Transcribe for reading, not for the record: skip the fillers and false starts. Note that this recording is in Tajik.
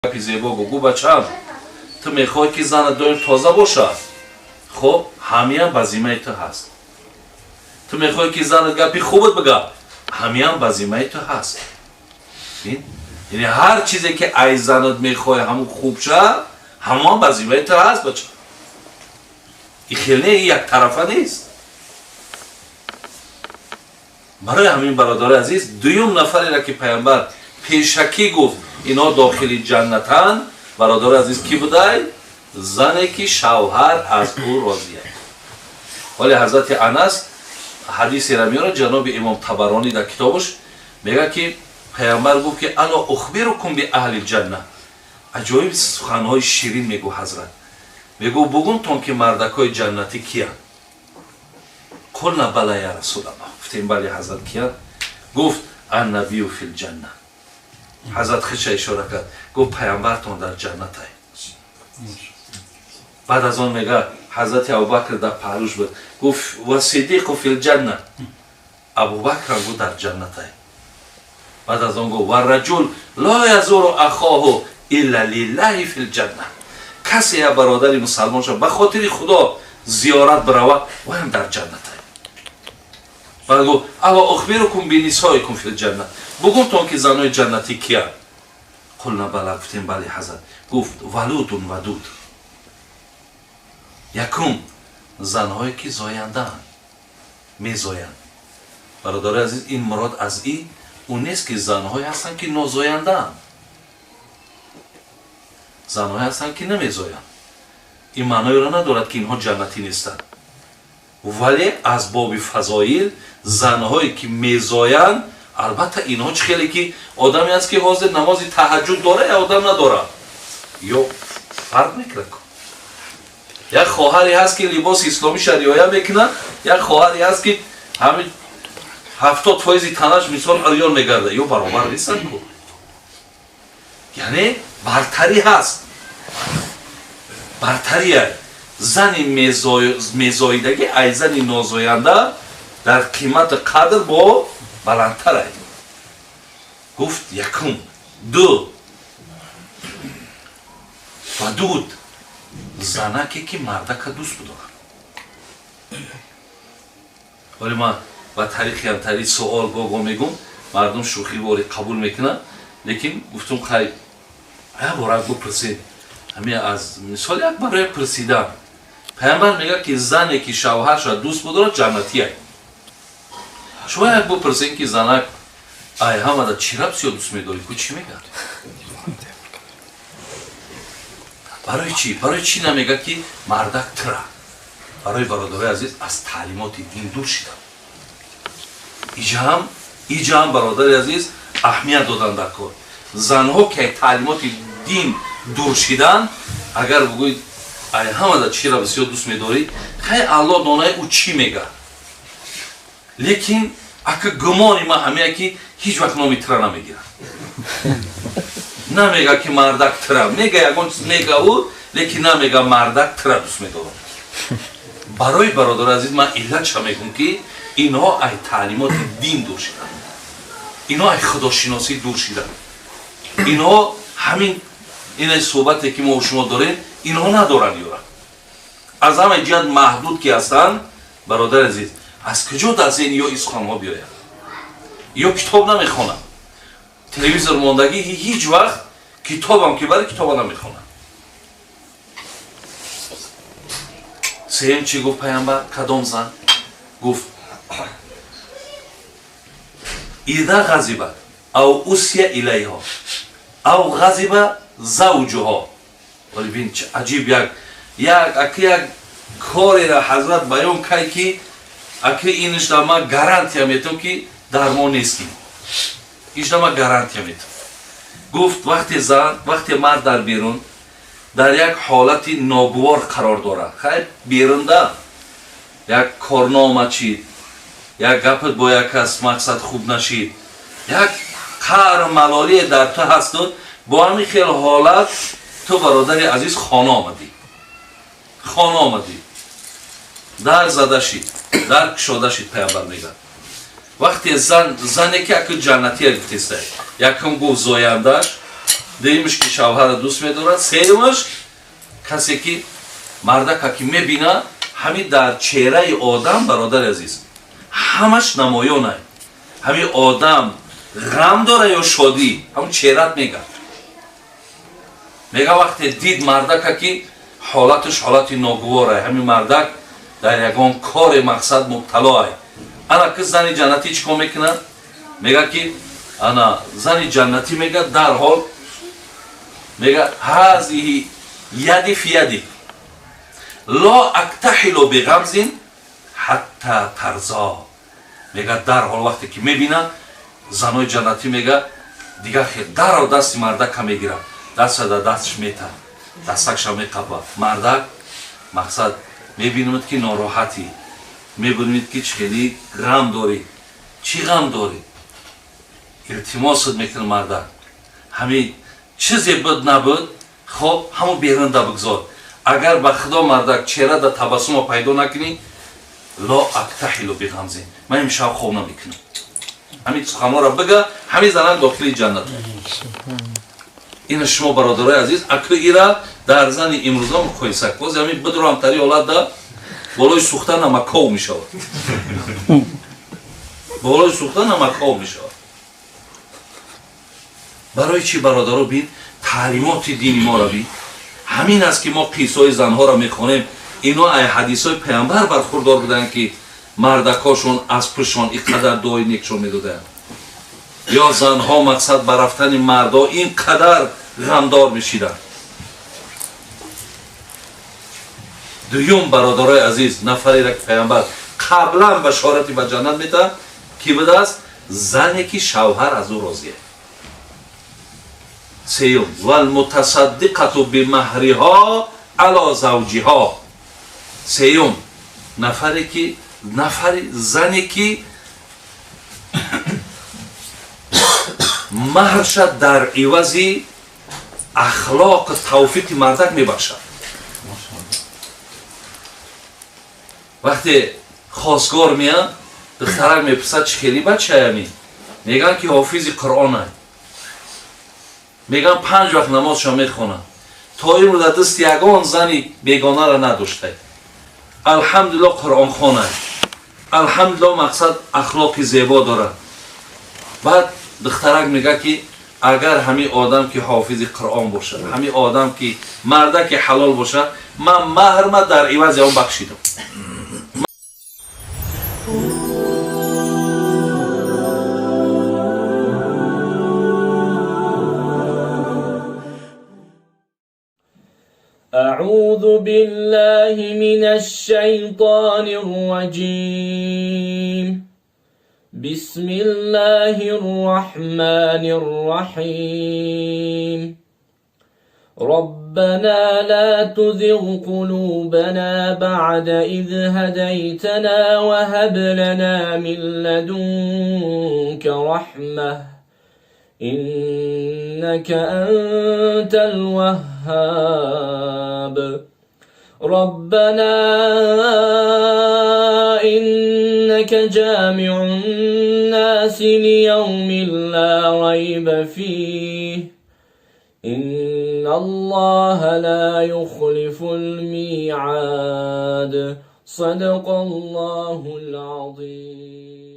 Гапи зебо гу, бачам, ту мехоҳӣ, ки занат доим тоза бошад, хуб, ҳамиям ба зиммаи ту ҳаст. Ту мехоҳӣ, ки занат гапи хубат бига, ҳамиям ба зиммаи ту ҳаст. Яъне ҳар чизе, ки ай занат мехоҳӣ, ҳамун хуб ша, ҳамон ба зиммаи ту ҳаст, бача. И хел не, яктарафа нест. Барои ҳамин, бародари азиз, дуюм нафареро, ки пайғамбар пешакӣ гуфт, инҳо дохили ҷаннатанд, бародари азиз, кӣ будай? Зане, ки шавҳар аз ӯ розия. Вале ҳазрати Анас ҳадисеро меорад, ҷаноби имом Табаронӣ дар китобаш мегӯяд, ки пайғамбар гуфт, ки ألا أخبركم بأهل الجنة. Аҷоиб суханҳои ширин мегӯ ҳазрат. Мегӯ: бугумтон, ки мардакҳои ҷаннатӣ киянд? قلنا بلى يا رسول الله. Гуфтем: бале, ҳазрат, киянд? Гуфт: النبي في الجنة. Ҳазрат худша ишора кард, гуфт: пайғамбартон дар ҷаннатай. Баъд аз он мега, ҳазрати Абубакр дар паҳлӯш буд, гуфт: والصديق في الجنة. Абубакрам гуфт, дар ҷаннатай. Баъд аз он гуфт: والرجل لا يزور أخاه إلا لله في الجنة. Касе я бародари мусалмонша ба хотири Худо зиёрат бирава, ваям дар ҷаннатай. Баъд гуфт: ألا أخبركم بنسائكم في الجنة. Бугумтон, ки занои ҷаннатӣ киянд? قلنا بلى. Гуфтем: бале, ҳазрат. Гуфт: ولود ودود. Якум, занҳое, ки зояндаанд, мезоянд. Бародари азиз, ин мурод аз и ӯ нест, ки занҳое ҳастанд, ки нозояндаанд, занҳое ҳастанд, ки намезоянд. Ин маъноеро надорад, ки инҳо ҷаннатӣ нестанд, вале аз боби фазоил занҳое, ки мезоянд, албатта инҳо чӣ хеле ки одаме аст, ки ҳозир намози таҳаҷҷуд дора я одам надорад, ё фарқ мекунад. Як хоҳаре ҳаст, ки либоси исломиша риоя мекунад, як хоҳаре ҳаст, ки ҳамин 70% танаш мисол урён мегардад, ё баробар нестанд ку. Яъне бартарӣ ҳаст, бартария зани мезоидагӣ ай зани нозоянда дар қимати қадр бо баландтар ай, гуфт. Якум. Ду, ودود, занаке, ки мардака дӯст будорад. Вале ман ба таърихи ҳамтари суол гого мегум, мардум шӯхиворӣ қабул мекунад, лекин гуфтум: хай, як бора бипурсед. Ҳами аз мисол як барои пурсидан. Пайғамбар мегӯяд, ки зане, ки шавҳарша дӯст будорад, ҷаннатия. Шумо як бипурсед, ки занак ай ҳамада чира бисёр дӯст медорӣ ку, чӣ мегӯяд? Барои чӣ, барои чӣ намегӯяд, ки мардак тира? Барои, бародарои азиз, аз таълимоти дин дур шидам. Иҷаам, иҷаам, бародари азиз, аҳамият додан дар кор. Занҳо, ки таълимоти дин дур шидан, агар бигӯед: ай ҳамада чира бисёр дӯст медорӣ, хай, Аллоҳ донае, ӯ чӣ мега, лекин ака гумони ман ҳамея, ки ҳеҷ вақт номи тира намегирад, намега, ки мардак тира мега. Ягон чиз мега ӯ, лекин намега: мардак тира дӯст медорам. Барои, бародари азиз, ман иллатша мегӯм, ки инҳо ай таълимоти дин дур шиданд, инҳо ай худошиносӣ дур шиданд. Инҳо ҳамин ина суҳбате, ки мо шумо дорем, инҳо надоранд. Ёра аз ҳама ҷиҳат маҳдуд ки ҳастанд, бародари азиз, аз куҷо дар зеҳни ё ин суханҳо биёяд? Ё китоб намехонанд, телевизор мондагӣ, ҳеҷ вақт китобам ки бари китоба намехонанд. Сеюм чӣ гуфт пайғамбар? Кадом зан гуфт? إذا غضبت أو أسيء إليها أو غضب زوجها. Вале бин, чӣ аҷиб як аки як корера ҳазрат баён кард, ки аки инишда ман гарантия метавам, ки дар мо нестим. Ишда ман гарантия метавам. Гуфт: вақте зан, вақте мард дар берун дар як ҳолати ногувор қарор дорад, хайр, берунда як корнома чид, як гапат бо як кас мақсад хуб нашид, як қаҳру малолие дар ту ҳасту бо ҳамин хел ҳолат ту, бародари азиз, хона омадӣ, хона омадӣ, дар зада шид, дар кушода шид. Пайғамбар мегӯяд: вақте зан, зане ки аку ҷаннатия гуфтеста, якум гуфт зояндаш. Дуюмаш ки шавҳара дӯст медорад. Сеюмаш касе ки мардака ки мебина, ҳами дар чеҳраи одам, бародари азиз, ҳамаш намоёнай. Ҳами одам ғам дора ё шодӣ, ҳамун чеҳрат мега. Мега вақте дид мардака ки ҳолаташ ҳолати ногуворай, ҳамин мардак дар ягон коре мақсад мубталоай. Ана ки зани ҷаннатӣ чӣ кор мекунад? Мега ки ана зани ҷаннатӣ мега дарҳол мега ҳазиҳи яди фи яди ло актаҳилу биғамзин ҳатта тарзо. Мега дарҳол вақте ки мебина занои ҷаннатӣ мега дигар хел дарҳол дасти мардака мегирад, дастша дар дасташ мета, дастакша меқапа. Мардак мақсад мебинад ки нороҳатӣ, мебинед ки чӣ хеле ғам дорӣ, чӣ ғам дорӣ, илтимосат мекунад мардак. Ҳамин чизе буд набуд, хоб ҳамон берунда бигзор. Агар ба худо мардак чеҳра да табассума пайдо накунӣ, ло актаҳилу биғамзин, ман имшаб хоб намекунам. Ҳамин суханҳоро бига, ҳамин занак дохили ҷаннат. Ина шумо бародарои азиз, аку ира дар зани имрӯза муқоиса боз ҳамин бидурам тари ҳолат да болои сӯхта намаков мешавад. Болои сӯхта намаков мешавад. Барои чӣ бародаро бин таълимоти дини моро бин. Ҳамин аст ки мо қиссаҳои занҳоро мехонем, ино ай ҳадисҳои паямбар бархурдор буданд ки мардакошон аз пуштшон ин қадар дуои некшон медоданд. Ё занҳо мақсад ба рафтани мардо ин қадар ғамдор мешиданд. Дуюм бародарои азиз, нафареро ки паямбар қаблан башорати ба ҷаннат медиҳад, ки будааст? Зане ки шавҳар аз ӯ розия. Сеюм валмутасаддиқату бимаҳриҳо ало завҷиҳо. Сеюм нафаре ки нафари зане ки маҳрша дар ивази ахлоқу тавфиқи мардак мебахшад. Вақте хосгор меяд, духтарак мепурсад чӣ хели бачаями? Мегӯянд ки ҳофизи Қуръонай. Мегӯянд 5 вақт намозшо мехонад. То имрӯз дар дасти ягон зани бегонара надоштай. Алҳамдулилло қуръонхонай. Алҳамдулилло мақсад ахлоқи зебо дорад. Баъд духтарак мегӯяд ки агар ҳамин одам ки ҳофизи Қуръон бошад, ҳамин одам ки мардаки ҳалол бошад, ман маҳрма дар ивази он бахшидам. أعوذ بالله من الشيطان الرجيم. بسم الله الرحمن الرحيم. ربنا لا تزغ قلوبنا بعد إذ هديتنا وهب لنا من لدنك رحمة إنك أنت الوهاب. ربنا إنك جامع الناس ليوم لا ريب فيه إن الله لا يخلف الميعاد. صدق الله العظيم.